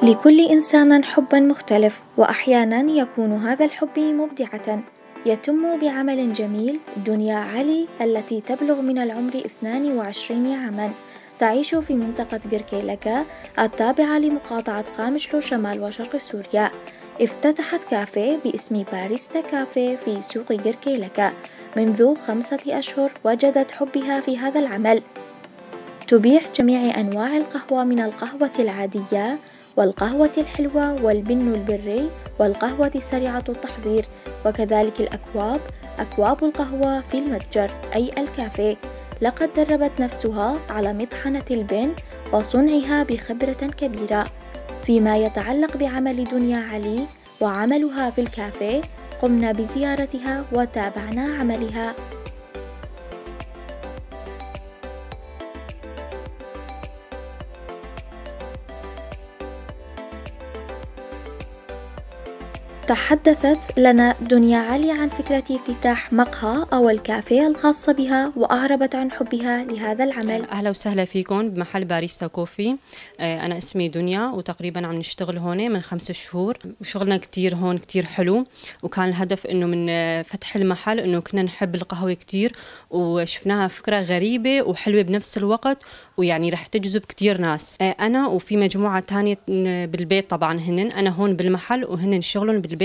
لكل إنسان حب مختلف، وأحيانا يكون هذا الحب مبدعة يتم بعمل جميل. دنيا علي التي تبلغ من العمر 22 عاما تعيش في منطقة قركيلكا التابعة لمقاطعة قامشلو شمال وشرق سوريا. افتتحت كافيه باسم باريستا كافيه في سوق قركيلكا منذ 5 أشهر. وجدت حبها في هذا العمل. تبيع جميع أنواع القهوة من القهوة العادية والقهوة الحلوة والبن البري والقهوة سريعة التحضير، وكذلك الأكواب، أكواب القهوة في المتجر أي الكافيه. لقد دربت نفسها على مطحنة البن وصنعها بخبرة كبيرة. فيما يتعلق بعمل دنيا علي وعملها في الكافيه، قمنا بزيارتها وتابعنا عملها. تحدثت لنا دنيا علي عن فكرة افتتاح مقهى أو الكافيه الخاصة بها، وأعربت عن حبها لهذا العمل. أهلا وسهلا فيكم بمحل باريستا كوفي. أنا اسمي دنيا وتقريبا عم نشتغل هون من 5 شهور. شغلنا كتير هون كتير حلو، وكان الهدف إنه من فتح المحل إنه كنا نحب القهوة كتير، وشفناها فكرة غريبة وحلوة بنفس الوقت، ويعني رح تجذب كتير ناس. أنا وفي مجموعة تانية بالبيت، طبعا هنن أنا هون بالمحل وهنن شغلهم بالبيت،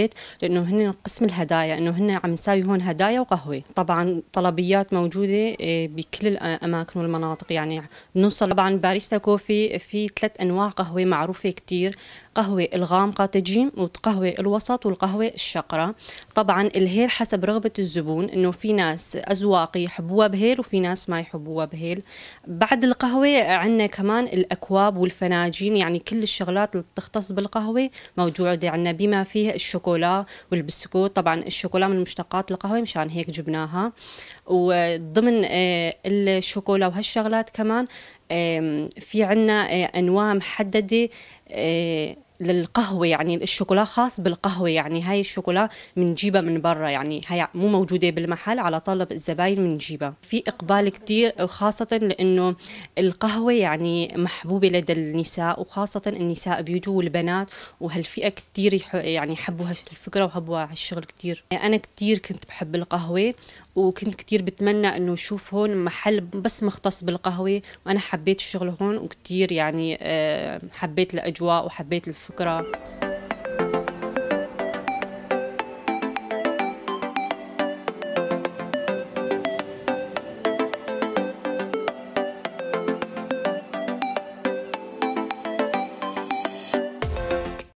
لأنه هن قسم الهدايا، إنه هن عم نساوي هون هدايا وقهوة. طبعا طلبيات موجودة بكل الأماكن والمناطق، يعني بنوصل. طبعا باريستا كوفي في 3 أنواع قهوة معروفة كتير، قهوة الغامقة تجي، وقهوة الوسط، والقهوة الشقرة. طبعا الهيل حسب رغبة الزبون، إنه في ناس أذواق يحبوها بهيل وفي ناس ما يحبوها بهيل. بعد القهوة عندنا كمان الأكواب والفناجين، يعني كل الشغلات اللي بتختص بالقهوة موجودة عندنا، بما فيها الشوكولا والبسكوت. طبعا الشوكولا من مشتقات القهوة، مشان هيك جبناها. وضمن الشوكولا وهالشغلات كمان في عنا أنواع محددة للقهوة، يعني الشوكولا خاص بالقهوة، يعني هاي الشوكولا بنجيبها من برا، يعني هاي مو موجودة بالمحل، على طلب الزباين بنجيبها. في إقبال كتير، وخاصة لأنه القهوة يعني محبوبة لدى النساء، وخاصة النساء بيجوا والبنات، وهالفئة كتير يعني حبوا هالفكرة وحبوا هالشغل كتير. أنا كتير كنت بحب القهوة، وكنت كتير بتمنى إنه أشوف هون محل بس مختص بالقهوة، وأنا حبيت الشغل هون، وكتير يعني حبيت الأجواء وحبيت الفكرة.